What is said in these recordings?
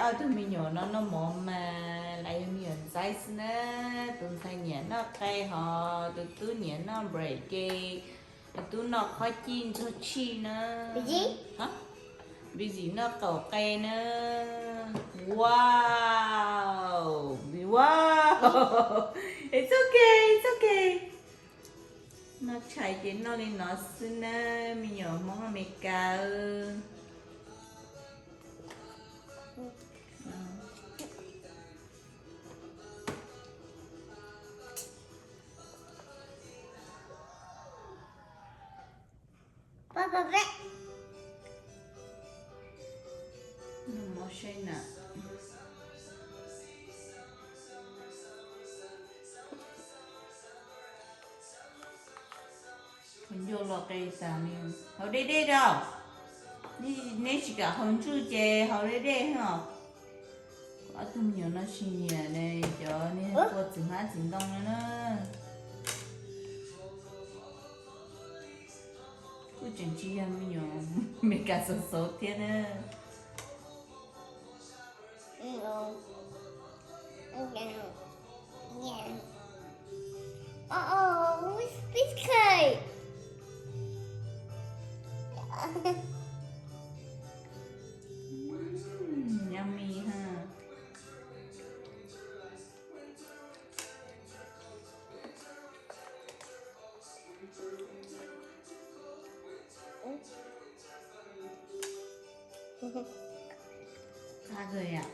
Ob tug me nyuam no noj mov mas lam yog me nyuam ntxaib xwb na. Tus ntxhais nyiam noj qe hos tus tub nyiam noj bread ces tus tub noj qhob cij ntxuag tshij na. Busy noj qaum qe na. Wow, wow. It's okay, it's okay. Noj tshais ces noj li no xwb na, me nyuam Hmoob Amelikas. Noj mov seb na. Ncua los qe tas li, haus dej dej rau. Neb tsis kam haus ntswj ces haus dej dej os. Ob tug me nyuam no tsis nyiam cov niag kua txiv hmab txiv ntoo no na. Kuj tseem tsis yog me nyuam Amelikas xauv xauv thiab na. Oh, oh, which, which cake? Mm, yummy ha. Qab kawg yom.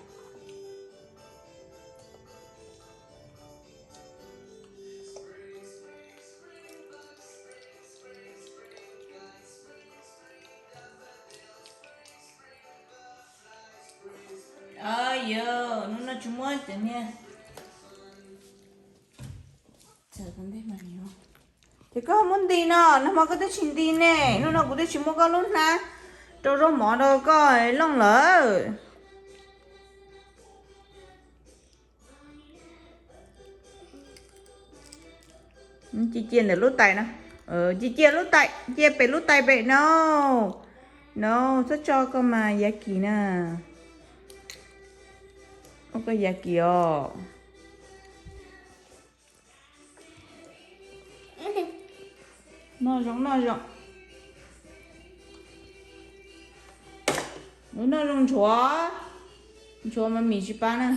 Yog hnub no tsis muab cov niag, ces koj muab nti no, nag hmo koj twb tsis nti ne, hnub no kuv twb tsis muab koj lub hnab rau zaub mov rau koj looj lawm. Cia cia ntawm lub tais no, cia cia lub tais, cia pem lub tais pem no. No, txhob tso koj mas Yaki na. Ua koj Yaki os. Noj zoo noj zoo. Noj zoo ntshuav, ntshuav mas mis tsis pab na.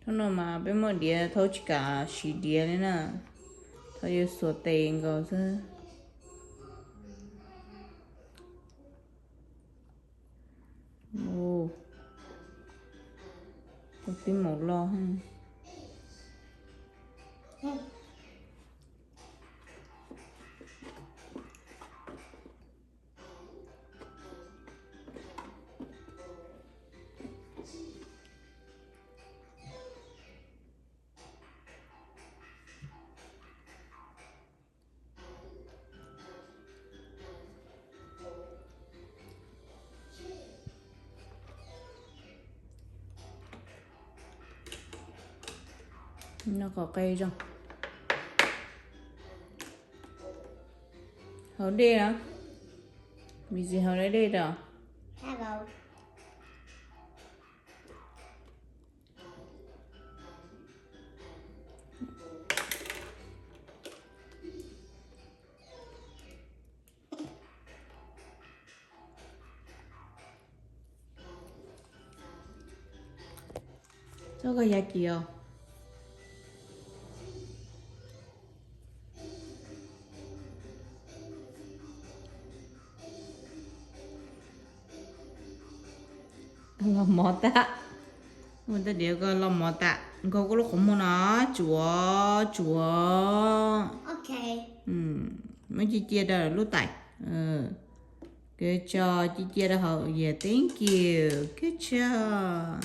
Thaum no mas peb muaj diav thaum tsis kam siv diav li na, thaum yuav xuas tes nkaus xwb. Ua tib maum loj. Noj qhov qe zoo. Haus dej os. Busy haus dej dej os. Txhob koj Yaki os. Los mov tag. Ua tej diav koj los mov tag, nkaug koj lub qhov muag no, tsuav tsuav. Muab cia cia rau lub tais. Good job, cia cia rau hauv, yeah, thank you, good job.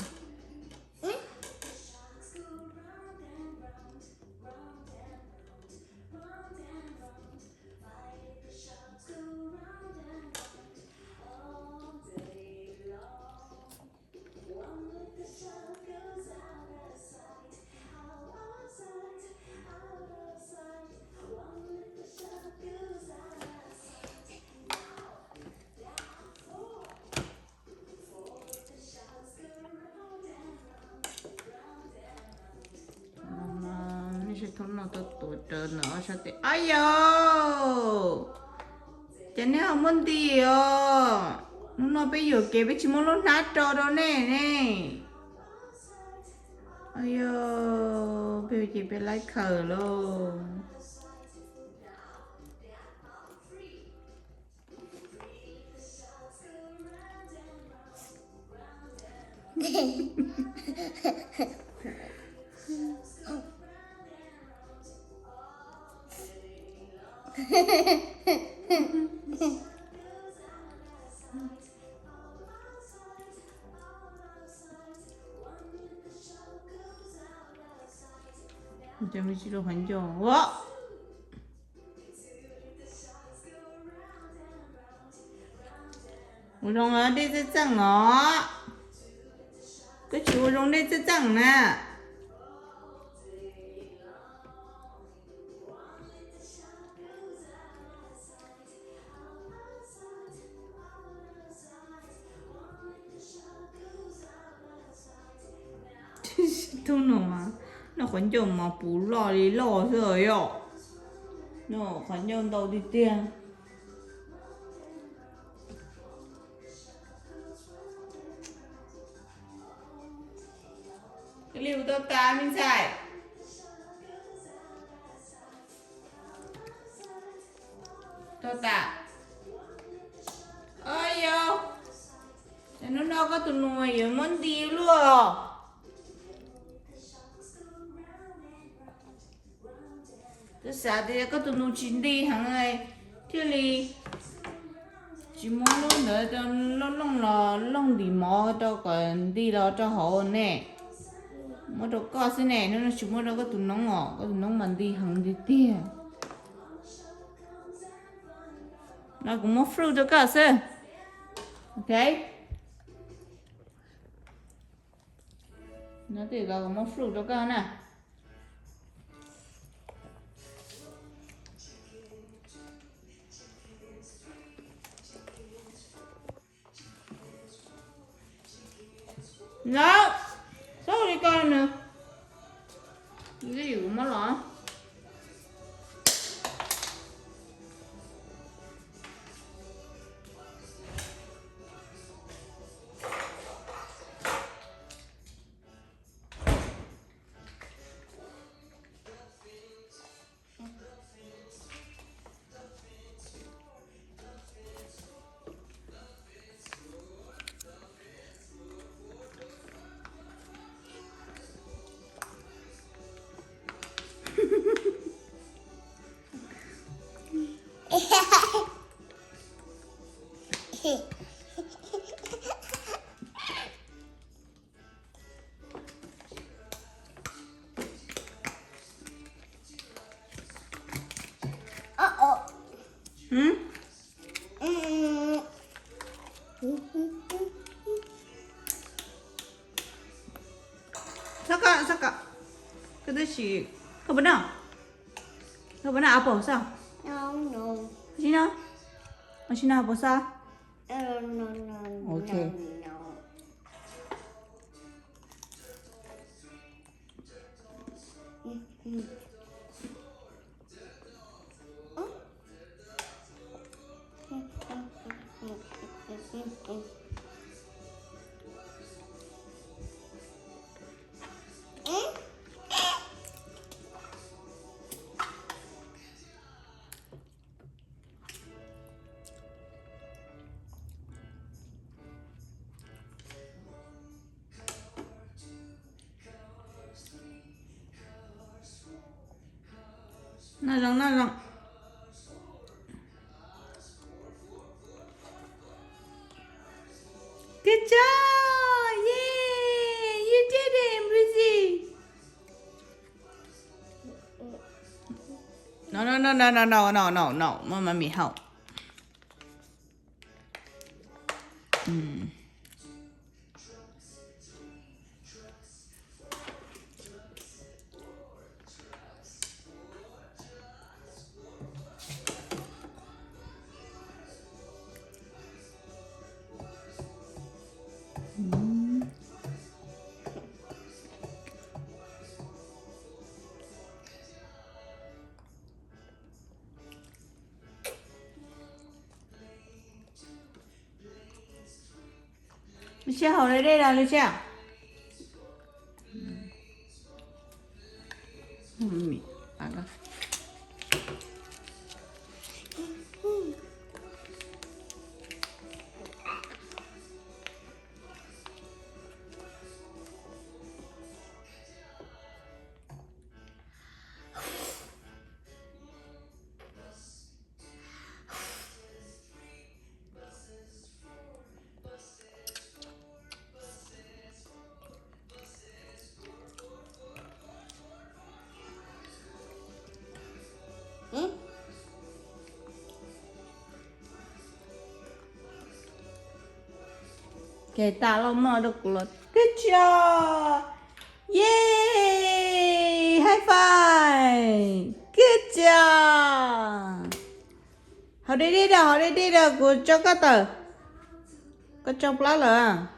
No tuaj tuav rawv ntawm ob sab tes. Ab yos, ces nej ho muab nti os. Hnub no peb yuam kev peb tsis muab lub hnab rau rau nej ne. Ab yos, peb ces peb laib khaws lauj. Cov me tsis rau qhov ncauj. Ua zoo dej txaj txeej os. Koj tsis ua zoo dej txaj txeej na. Tub no mas, noj qhov ncauj mas puv loj li loj xwb yom. Noj qhov ncauj ntau tiag tiag. Li ua tau tas me ntxhais. Tau tas. Yog, hnub no koj tus nus yuav muab nti luaj. Twb xav tias koj tus nus tsis nti heev, thiaj li tsis muab lub ntawd rau looj looj los looj ntim mov rau kom nti los rau hauv ne. Muab rau koj xwb ne, hnub no tsis muab rau koj tus noob os, koj tus noob mas nti heev tiag tiag. No kuv muab fruit rau koj xwb. Ok. No tej zaum kuv muab fruit rau koj na. No, txhob li ko nws. Li kuv muab los. Txhob koj, txhob koj. Koj twb tsis, koj puas noj? Koj puas noj apple xwb? Tsis noj. Tsis noj apple xwb? Ok. Noj zoo, noj zoo. Good job! Yay! You did it, Breezy! No, no, no, no, no, no, no, no, no. Mama mì hậu. Lub siab haus deb deb dag lub siab. Ces tas loj mog rau kuv los kib tsia. Yay, high five, kib tsia. Haus deb deb dag, haus deb deb dag, kuv tso koj tawm. Koj tso plab lawm.